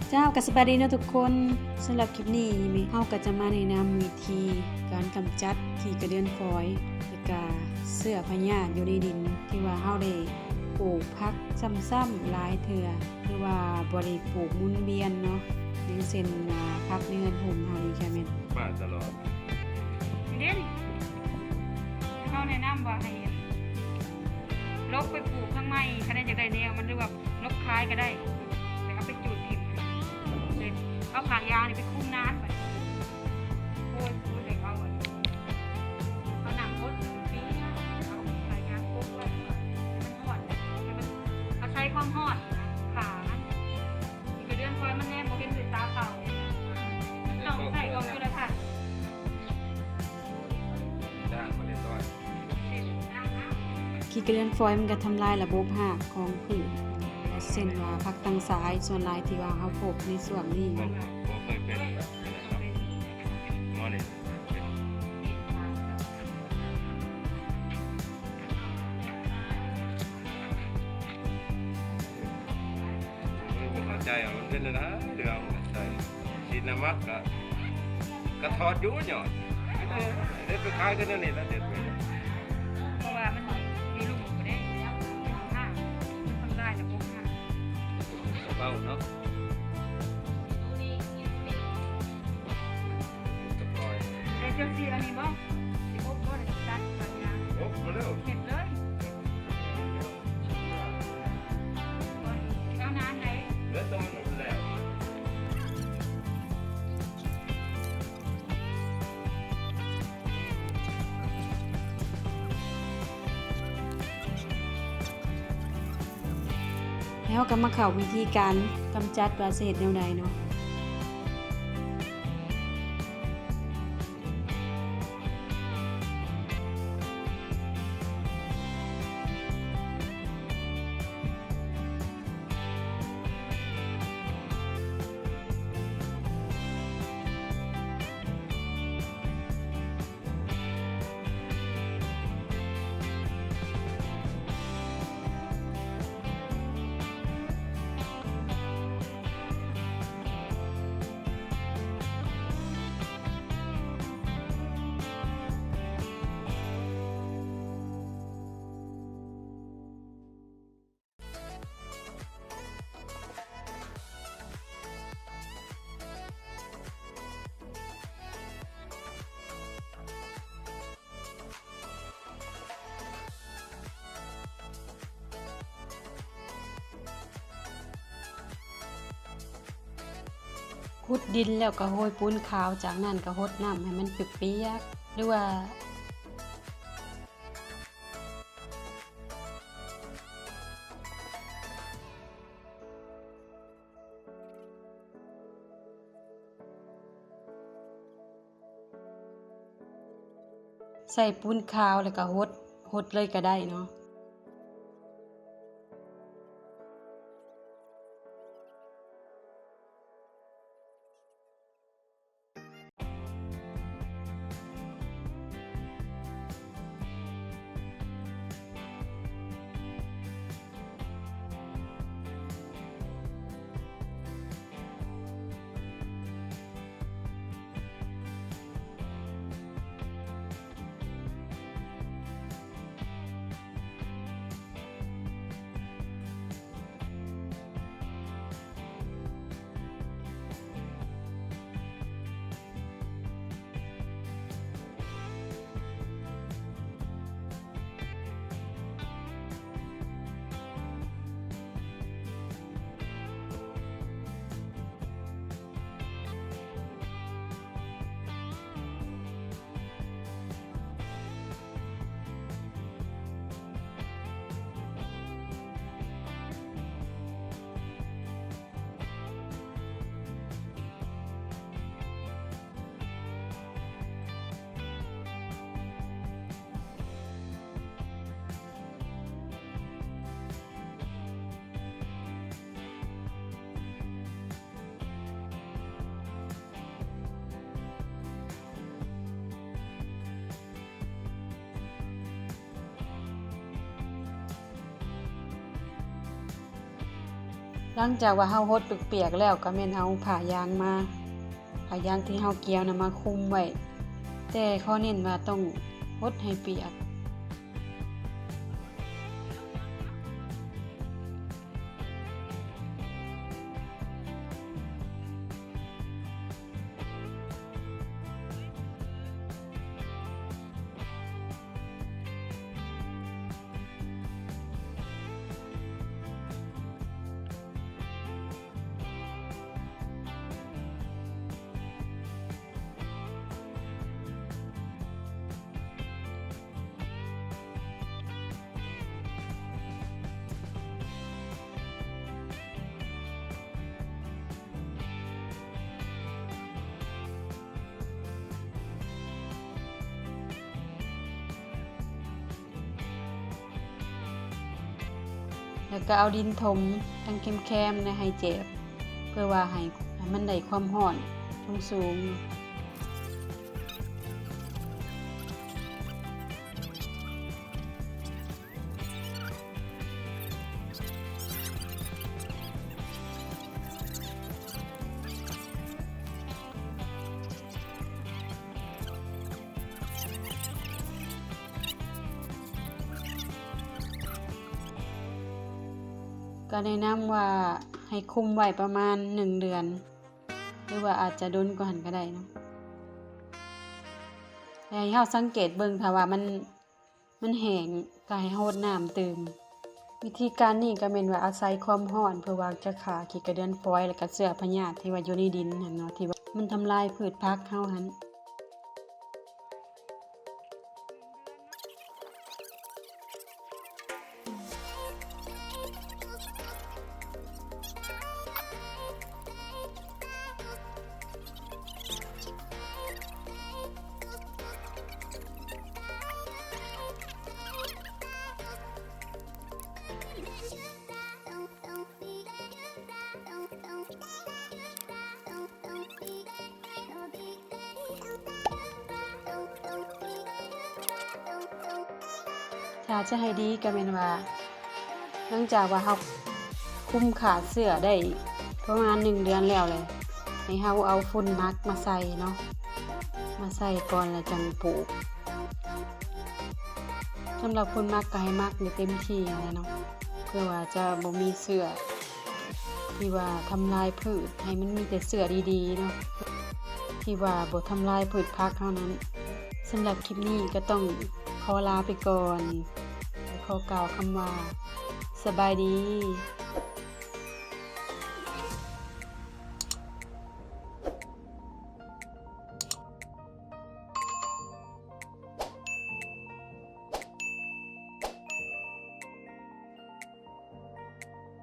ເຈົ້າ ກໍສະບາຍດີເນາະທຸກຄົນ. ສຳລັບຄລິບນີ້ ເຮົາກໍຈະມາແນະນຳວິທີການກຳຈັດຂີ້ກະເດືອນຝອຍ ແລະກະເຊື້ອພະຍາດຢູ່ໃນດິນ ທີ່ວ່າເຮົາໄດ້ປູກຜັກຊ້ຳໆຫຼາຍເທື່ອ ຫຼືວ່າບໍ່ໄດ້ປູກໝູນວຽນເນາະ, ຢ່າງເຊັ່ນ ອ່າ ຜັກໃນເຮືອນຮົ່ມເຮົານີ້ກະແມ່ນ ມາຕະຫຼອດ. ເດ້ ເຮົາແນະນຳວ່າໃຫ້ຫຼົກໄປປູກທາງໃໝ່ ຄັນໃດຢາກໄດ້ແນວມັນ ຫຼືວ່າຫຼົກຂາຍກໍໄດ້ ແລ້ວເອົາໄປຈູດຖິ້ມ ເອົາຜ້າຢາງນີ້ໄປຄຸມນານໄປ. ໂອ້ຍ ໂອ້ຍ ເອົາ ເອົານ້ຳຫົດ ເອົາຜ້າຢາງປົກໄວ້ ໃຫ້ມັນຮ້ອນ ໃຫ້ມັນອາໄສຄວາມຮ້ອນ ຂ້າມັນ. ຂີ້ກະເດືອນຝອຍມັນແນມບໍ່ເຫັນດ້ວຍຕາເປົ່າ ຕ້ອງໃຊ້ກ້ອງຈຸລະທັດ. ຈ້າງມາເລີຍ ຂີ້ກະເດືອນຝອຍມັນກໍທຳລາຍລະບົບຮາກຂອງພືດ ເຊັ່ນວ່າຜັກຕັງສາຍ ສ່ວນຫຼາຍທີ່ວ່າເຮົາພົບໃນຊ່ວງນີ້. ບໍ່ ບໍ່ເຄີຍເປັນ ບໍ່ໄດ້ເປັນ. ບໍ່ເຂົ້າໃຈວ່າມັນເປັນແນວໃດ ຫຼືວ່າບໍ່ເຂົ້າໃຈ. ສີດນ້ຳມັກກະ ກະຖອດຢູ່ຍອດ ເດັດໄປຂາຍກໍແນວນີ້ລະ ເດັດໄປ. ເພາະວ່າມັນມີລູກຢູ່ເດ້ ມັນທຳລາຍລະບົບຮາກ ເບົາເນາະ. ໄດ້ຈັກສີອັນນີ້ບໍ່? ຊິອົບບໍ່ ຫຼືຊິຕັດ ຕັດຫຍັງ? ອົບມາແລ້ວ ເຮັດເລີຍ. ເອົານານໃດ ເອີ ຕ້ອງແລ້ວ. ແລ້ວກໍມາເຂົ້າວິທີການກຳຈັດວ່າຊິເຮັດແນວໃດເນາະ. ຂຸດດິນແລ້ວກໍໂຮຍປູນຂາວ, ຈາກນັ້ນກໍຫົດນ້ຳໃຫ້ມັນປຽກໆ ຫຼືວ່າ ໃສ່ປູນຂາວແລ້ວກໍຫົດ, ຫົດເລີຍກໍໄດ້ເນາະ. ເ ຫຼັງຈາກວ່າເຮົາຫົດປຽກໆແລ້ວ ກໍແມ່ນເອົາຜ້າຢາງມາ ຜ້າຢາງທີ່ເຮົາກ່ຽວນະມາຄຸມໄວ້, ແຕ່ຂໍເນັ້ນວ່າຕ້ອງຫົດໃຫ້ປຽກ. ແລ້ວກໍເອົາດິນຖົມທາງແຄມໆ ໃຫ້ແຈບ ເພື່ອວ່າໃຫ້ ໃຫ້ມັນໄດ້ຄວາມຮ້ອນສູງໆ. ກໍແນະນຳວ່າໃຫ້ຄຸມໄວ້ປະມານໜຶ່ງເດືອນ ຫຼືວ່າອາດຈະດົນກວ່າຫັ້ນກໍໄດ້ເນາະ. ແລ້ວໃຫ້ເຮົາສັງເກດເບິ່ງ ຖ້າວ່າມັນ ມັນແຫ້ງ ກໍໃຫ້ເຮົາຫົດນ້ຳຕື່ມ. ວິທີການນີ້ກໍແມ່ນວ່າອາໄສຄວາມຮ້ອນ ເພື່ອວ່າຈະຂ້າຂີ້ກະເດືອນຝອຍ ແລ້ວກໍເຊື້ອພະຍາດທີ່ວ່າຢູ່ໃນດິນຫັ້ນເນາະ ທີ່ວ່າມັນທຳລາຍພືດຜັກເຮົາຫັ້ນ. ຖ້າຈະໃຫ້ດີກໍແມ່ນວ່າ ຫຼັງຈາກວ່າເຮົາຄຸມຂ້າເຊື້ອໄດ້ປະມານໜຶ່ງເດືອນແລ້ວແຫຼະ ໃຫ້ເຮົາເອົາຝຸ່ນໝັກມາໃສ່ເນາະ ມາໃສ່ກ່ອນແລ້ວຈັ່ງປູກ. ສຳລັບຝຸ່ນໝັກກໍໃຫ້ໝັກໃຫ້ເຕັມທີ່ຫັ້ນແຫຼະເນາະ ເພື່ອວ່າຈະບໍ່ມີເຊື້ອ ທີ່ວ່າທຳລາຍພືດ ໃຫ້ມັນມີແຕ່ເຊື້ອດີໆເນາະ ທີ່ວ່າບໍ່ທຳລາຍພືດຜັກເຮົານັ້ນ. ສຳລັບຄລິບນີ້ກໍຕ້ອງຂໍລາໄປກ່ອນ ແລະ ຂໍກ່າວຄຳວ່າ ສະບາຍດີ.